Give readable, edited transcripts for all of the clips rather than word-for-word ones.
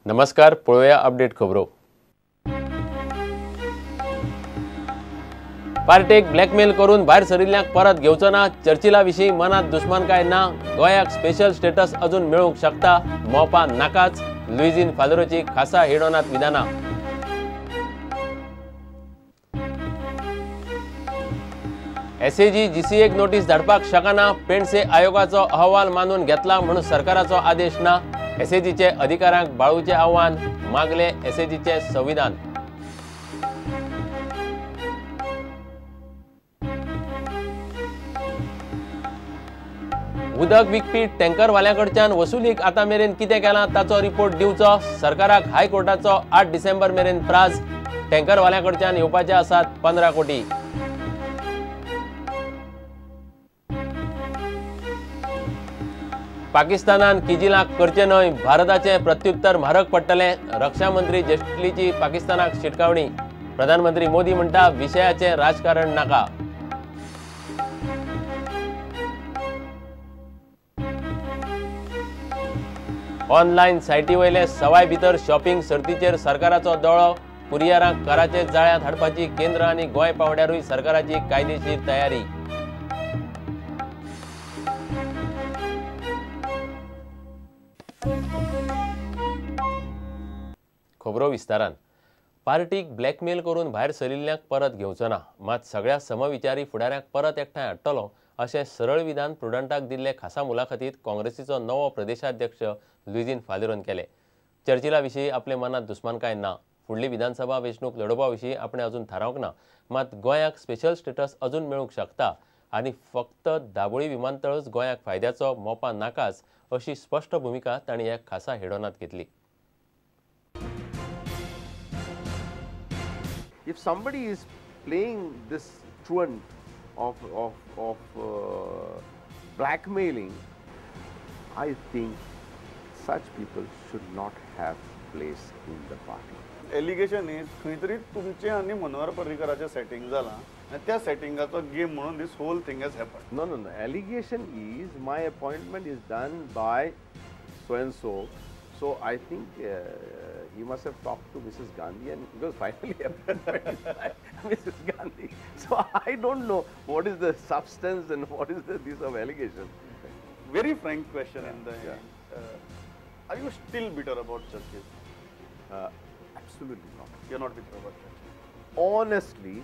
नमस्कार, पळोवया अपडेट खबरो. पार्टेक ब्लॅकमेल करून भायर सरिल्ल्यांक परत घेवचो ना, चर्चिला विशीं मनांत दुस्मानकाय ना, गोंयाक स्पेशल स्टेटस अजून मेळूंक शकता, मोपा नाकाच, लुईझिन फालेरोची खासा हेडोनात विधानां. एसएजी जीसीएक नोटीस धाडपाक शकना, पेंडसे आयोगाचो अहवाल मानून घेतला म्हणून सरकाराचो आदेश ना, एसएजीचे अधिकाऱ्यांक बाळूचे आव्हान, मागले एसएजीचे संविधान. उदक विकपी टँकरवाल्याकडच्यान वसुलीक आतां मेरेन कितें केलां ताचो रिपोर्ट दिवचो, सरकाराक हायकोर्टाचो 8 डिसेंबर मेरेन प्राज, टँकरवाल्याकडच्यान येवपाचे आसात 15 कोटी. पाकिस्तानान किजिलाक करचें न्हय, भारताचें प्रत्युत्तर म्हारग पडटलें, रक्षा मंत्री जेटलीची पाकिस्तानाक शिटकावणी, प्रधानमंत्री मोदी म्हणटा विशयाचें राजकारण नाका. ऑनलायन सायटी वयले सवाय भितर शॉपिंग सर्तीचेर सरकाराचो दोळो, कुरियरांक कराचे जाळ्यांत हाडपाची केंद्र आनी गोंय पांवड्यारूय सरकाराची कायदेशीर तयारी. खबरो विस्तारान. पार्टीक ब्लॅकमेल करून भायर सरिल्ल्यांक परत घेवचो ना, मात सगळ्या समविचारी फुडाऱ्यांक परत एकठांय हाडटलो अशें सरळ विधान प्रुडंटाक दिल्ले खासा मुलाखतीत काँग्रेसीचो नवो प्रदेशाध्यक्ष लुईझिन फालेरोन केले. चर्चिला विशीं आपले मनांत दुस्मानकाय ना, फुडली विधानसभा वेंचणूक लडोवपा विशीं आपणें अजून थारावंक ना, मात गोंयाक स्पेशल स्टेटस अजून मेळूंक शकता आनी फक्त दाबोळी विमानतळच गोंयाक फायद्याचो, मोपा नाकाच अशी स्पश्ट भुमिका तांणी ह्या खासा हेडोनांत घेतली. If somebody is playing this truant of blackmailing, I think such people should not have place in the party. Allegation is खंय तरी तुमचे आनी मनोहर पर्रीकराचें सेटिंग जालां आनी त्या सेटिंगाचो गेम म्हणून this whole thing has happened. No, no, no. Allegation is my appointment is done by so and so. So I think he must have talked to Mrs. Gandhi, and because finally appointment is by Mrs. Gandhi. So I don't know what is the substance and what is the this of allegation. Very frank question in the end. Are you still bitter about Churchill? Absolutely not. You're not bitter about Churchill. Honestly,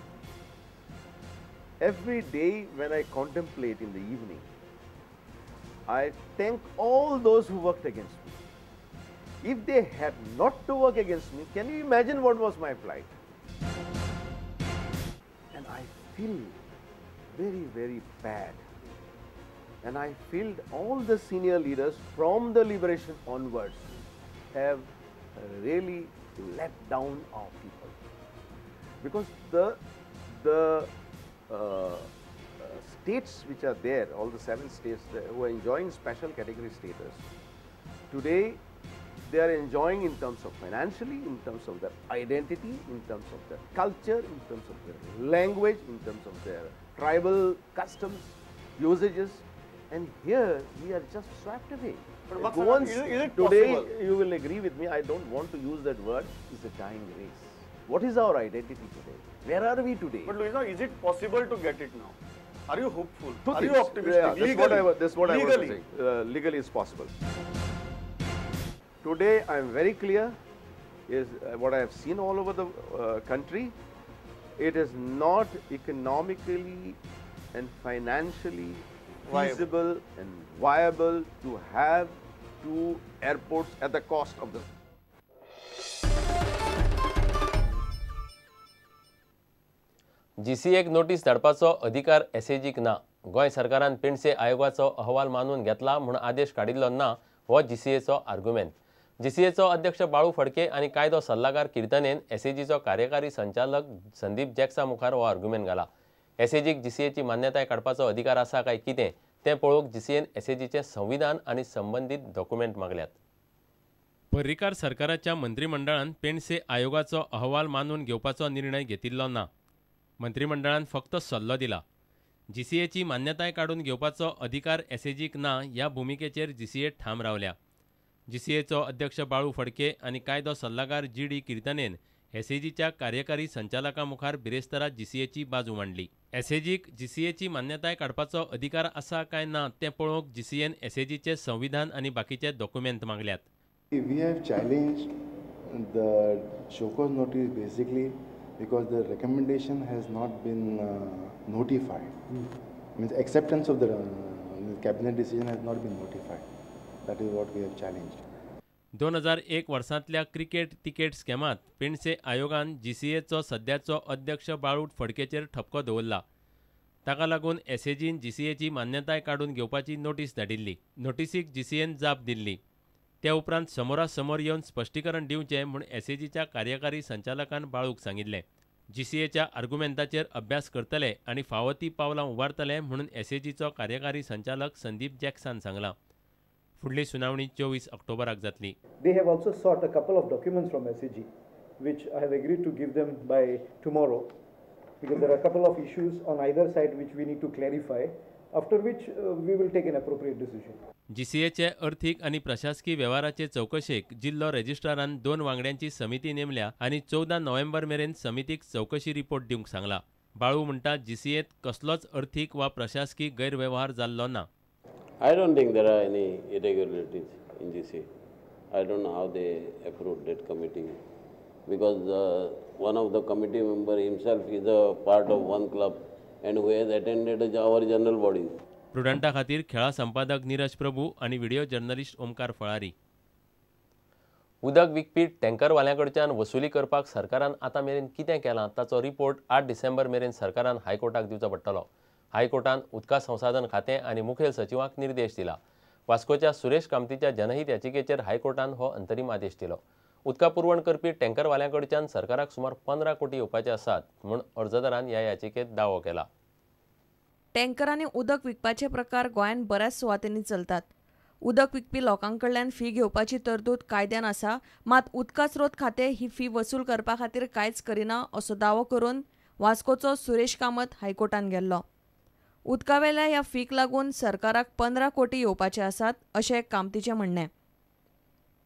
every day when I contemplate in the evening, I thank all those who worked against me. If they had not to work against me, can you imagine what was my plight? And I feel very, very bad. And I feel all the senior leaders from the liberation onwards have really let down our people. Because the states which are there, all the 7 states who are enjoying special category status, today they are enjoying in terms of financially, in terms of their identity, in terms of their culture, in terms of their language, in terms of their tribal customs, usages, and here we are just swept away. But Goans, is it today, possible? You will agree with me, I don't want to use that word, is a dying race. What is our identity today? Where are we today? But Luisa, is it possible to get it now? Are you hopeful? Two are things. you optimistic? Yeah, that's what I was legally. Saying. Legally it's possible. Today, I am very clear, is what I have seen all over the country, it is not economically and financially feasible and viable to have 2 airports at the cost of the. जीसीएक notice धाडपाचो अधिकार एसएजीक ना, गोंय सरकारान पेंडसे आयोगाचो अहवाल मानून घेतला म्हूण आदेश काडिल्लो ना हो जीसीएचो आर्ग्युमेंट. जीसीएचो अध्यक्ष बाळू फडके आनी कायदो सल्लागार किर्तनेन एसएजीचो कार्यकारी संचालक संदीप जॅक्सा मुखार हो आर्ग्युमेंट घाला. एसएजीक जीसीएची मान्यताय काडपाचो अधिकार आसा काय कितें तें पळोवंक जीसीएन एसएजीचें संविधान आनी संबंदीत डॉक्युमेंट मागल्यात. पर्रीकार सरकाराच्या मंत्रिमंडळान पेंडसे आयोगाचो अहवाल मानून घेवपाचो निर्णय घेतिल्लो ना. मंत्रिमंडळान फक्त सल्लो दिला. जीसीएची मान्यताय काडून घेवपाचो अधिकार एसएजीक ना ह्या भुमिकेचेर जीसीए ठाम रावल्या. जीसीएचो अध्यक्ष बाळू फडके आनी कायदो सल्लागार जी डी किर्तनेन एसएजीच्या कार्यकारी संचालका मुखार बिरेस्तारा जीसीएची बाजू मांडली. एसएजीक जीसीएची मान्यताय काडपाचो अधिकार आसा काय ना तें पळोवंक जीसीएन एसएजीचे संविधान आनी बाकीचे document मागल्यात. We have challenged the show cause notice basically because the recommendation has not been notified. Means acceptance of the cabinet decision has not been notified. That is what we have challenged. 2001 वर्सांतल्या cricket ticket स्कॅमांत पेंडसे आयोगान जीसीएचो सद्याचो अध्यक्ष बाळू फडकेचेर ठपको दवरला. ताका लागून एसएजीन जीसीएची मान्यताय काडून घेवपाची नोटीस धाडिल्ली. नोटीसीक जीसीएन जाप दिल्ली. ते उपरांत समोरासमोर येवन स्पश्टीकरण दिवचें म्हूण एसएजीच्या कार्यकारी संचालकान बाळूक सांगिल्लें. जीसीएच्या आर्गुमेंताचेर अभ्यास करतले आनी फावो ती पावलां उबारतले म्हणून एसएजीचो कार्यकारी संचालक संदीप जॅक्सान सांगलां. फुडली सुनावणी 24 ऑक्टोबराक जातली. They have also sought a couple of documents from SAG, which I have agreed to give them by tomorrow, because there are a couple of issues on either side which we need to clarify, after which we will take an appropriate decision. जीसीएचे अर्थीक आनी प्रशासकी वेव्हाराचे चौकशेक जिल्लो रजिस्ट्रारान 2 वांगड्यांची समिती नेमल्या आनी 14 नोव्हेंबर मेरेन समितीक चौकशी report दिवंक सांगला. बाळू म्हणटा जीसीएत कसलोच अर्थीक वा प्रशासकी गैरवेव्हार जाल्लो ना. I don't think there are any irregularities in GCA. I don't know how they approved that committee, because one of the committee member himself is a part of one club and who has attended our general bodies. प्रुडंटा खातीर खेळा संपादक नीरज प्रभू आनी video journalist Omkar फळारी. उदक विकपी टँकरवाल्यां कडच्यान वसुली करपाक सरकारान आतां मेरेन कितें केलां ताचो रिपोर्ट 8 डिसेंबर मेरेन सरकारान हायकोर्टाक दिवचो पडटलो. हायकोर्टान उदका संसाधन खातें आनी मुखेल सचिवांक निर्देश दिला. वास्कोच्या सुरेश कामतीच्या जनहीत याचिकेचेर हायकोर्टान हो अंतरीम आदेश दिलो. उदका पुरवण करपी टँकरवाल्यां कडच्यान सरकाराक सुमार 15 कोटी येवपाचे आसात म्हूण अर्जदारान ह्या याचिकेत दावो केला. टँकरांनी उदक विकपाचे प्रकार गोंयांत बऱ्याच सुवातींनी चलतात. उदक विकपी लोकां कडल्यान फी घेवपाची तरतूद कायद्यान आसा, मात उदका स्रोत खातें ही फी वसूल करपा खातीर कांयच करिना असो दावो करून वास्कोचो सुरेश कामत हायकोर्टान गेल्लो. उदकावेल्या ह्या फीक लागून सरकाराक 15 कोटी येवपाचे आसात अशें कामतीचें म्हणणें.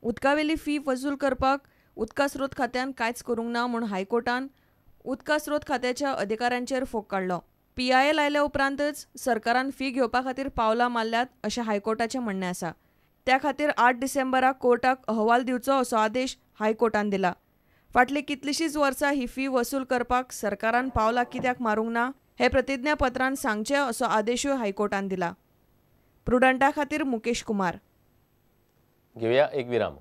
उदकावेली फी वसूल करपाक उदका स्रोत खात्यान कांयच करूंक ना म्हूण हायकोर्टान उदका स्रोत खात्याच्या अधिकाऱ्यांचेर फोग काडलो. पीआयएल आयल्या उपरांतच सरकारान फी घेवपा खातीर पावलां मारल्यात अशें हायकोर्टाचें म्हणणें आसा. त्या खातीर 8 डिसेंबराक कोर्टाक अहवाल दिवचो असो आदेश हायकोर्टान दिला. फाटलीं कितलींशींच वर्सां ही फी वसूल करपाक सरकारान पावलां कित्याक मारूंक ना हे प्रतिज्ञापत्रान सांगचें असो आदेशूय हायकोर्टान दिला. प्रुडंटा खातीर मुकेश कुमार. घेवया एक विराम.